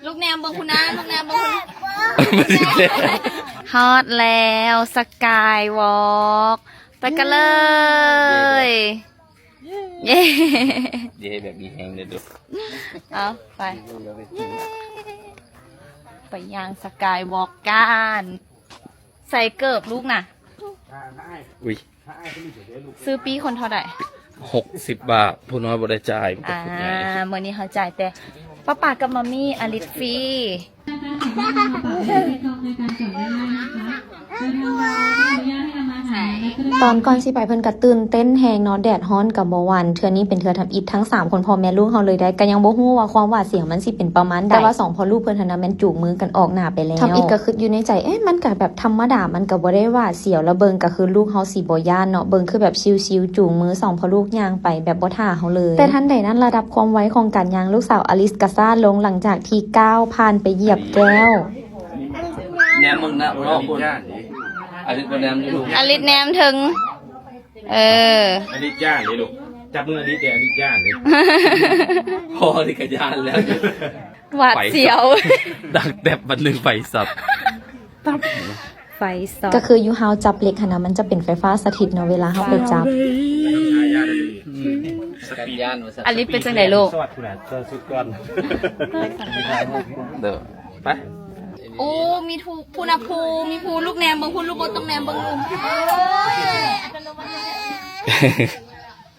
ລູກແນມເບິ່ງພຸ້ນນະ ລູກແນມເບິ່ງພຸ້ນນະ. ຮອດແລ້ວ Skywalk ໄປກັນເລີຍ. ເຢ້ ເຢ້ ແບບມີແຮງເດີ. ເອົາ ໄປ ໄປຍ່າງ Skywalk ກັນ. ໃສ່ເກີບລູກນະ. ອຸ້ຍ ຊື້ປີ້ຄົນເທົ່າໃດ? ຫົກສິບບາດ. ຜູ້ນ້ອຍບໍ່ໄດ້ຈ່າຍ. ອ່າ ມື້ນີ້ເຮົາຈ່າຍແຕ່ ປ້າປາກັບມາມີ ອາລິດຟຣີ. ຕອນກ່ອນຊິໄປເພິ່ນກະຕື່ນເຕັ້ນແຮງເນາະ ແດດຮ້ອນກະບໍ່ຫວັ່ນ. ເທື່ອນີ້ເປັນເທື່ອທຳອິດ ທັງສາມຄົນພໍ່ແມ່ລູກເຮົາເລີຍໄດ໋ ກະຍັງບໍ່ຮູ້ວ່າຄວາມຫວາດສຽວມັນຊິເປັນປະມານໃດ. ແຕ່ວ່າສອງພໍ່ລູກເພິ່ນຫັ້ນນະແມ່ນຈູງມືກັນອອກໜ້າໄປແລ້ວ. ທຳອິດກະຄຶດຢູ່ໃນໃຈ ເອະ ມັນກະແບບທຳມະດາ ມັນກະບໍ່ໄດ້ຫວາດສຽວ ລະເບິ່ງກະຄືລູກເຮົາຊິບໍ່ຢ້ານເນາະ ເບິ່ງຄືແບບຊິວໆ ຈູງມືສອງພໍ່ລູກຍ່າງໄປແບບບໍ່ຖ້າເຮົາເລີຍ. ແຕ່ທັນໃດນັ້ນ ລະດັບຄວາມໄວຂອງການຍ່າງລູກສາວອາລິດກະຊ້າລົງ ຫຼັງຈາກທີ່ກ້າວຜ່ານໄປຢຽບແກ້ວ. ແນມເບິ່ງໜ້າ ອາລິດບໍ່ແນມຢູ່. ອາລິດແນມເທິງ. ເອີ ອາລິດຢ້ານເດ້ລູກ. ຈັບມືອາລິດເດ້ ອາລິດຢ້ານເດ້. ພໍນີ້ກະຢ້ານແລ້ວ. ຫວາດສຽວ. ດັງແຕັບບັດໜຶ່ງໄຟສັບ. ໄຟຊັອດ ກະຄືຢູ່ເຮົາຈັບເຫຼັກຫັ້ນນະ ມັນຈະເປັນໄຟຟ້າສະຖິດເນາະ ເວລາເຮົາໄປຈັບ. ອາລິດເປັນຈັ່ງໃດລູກ? ເດີ ໄປ. ໂອ້ ມີທຸກ ພຸ້ນນະ ພູ ມີພູ ລູກແນມເບິ່ງພຸ້ນ ລູກບໍ່ຕ້ອງແນມເບິ່ງລຸງ.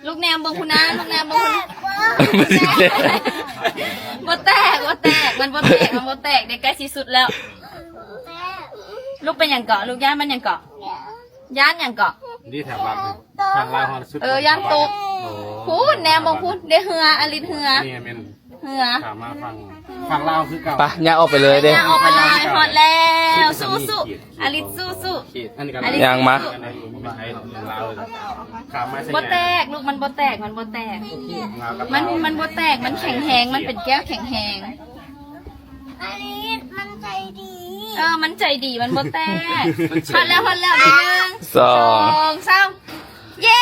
ລູກແນມເບິ່ງພຸ້ນນະ ລູກແນມເບິ່ງພຸ້ນນະ. ບໍ່ແຕກ ບໍ່ແຕກ ມັນບໍ່ແຕກ ມັນບໍ່ແຕກ ໄດ້ໃກ້ຊິສຸດແລ້ວ. ລູກເປັນຫຍັງເກາະ? ລູກຢ້ານມັນຫຍັງເກາະ? ຢ້ານຫຍັງເກາະ? ນີ້ແຖວບັກ ທາງລາວຮອດສຸດ. ເອີ ຢ້ານຕົກ. ໂອ້ ພຸ້ນ ແນມເບິ່ງພຸ້ນ ເດ້ເຮືອ ອາລິດເຮືອ. ນີ້ແມ່ນ ເຮືອ ຂ້າມມາຝັ່ງ ຝັ່ງລາວຄືເກົ່າ. ໄປ ຍ່າງອອກໄປເລີຍເດ້. ຍ່າງອອກໄປເລີຍ ຮອດແລ້ວ. ສູ້ໆ ອາລິດສູ້ໆ. ອັນນີ້ກະ ອາລິດ ຍ່າງມາ. ຂ້າມມາ ບໍ່ແຕກລູກ ມັນບໍ່ແຕກ ມັນບໍ່ແຕກ. ມັນ ມັນບໍ່ແຕກ ມັນແຂງແຮງ ມັນເປັນແກ້ວແຂງແຮງ. ອາລິດມັນໃຈດີ. ເອີ ມັນໃຈດີ ມັນບໍ່ແຕກ. ຮອດແລ້ວ ຮອດແລ້ວ. ໜຶ່ງ ສອງ ສອງ ສາມ ເຢ້.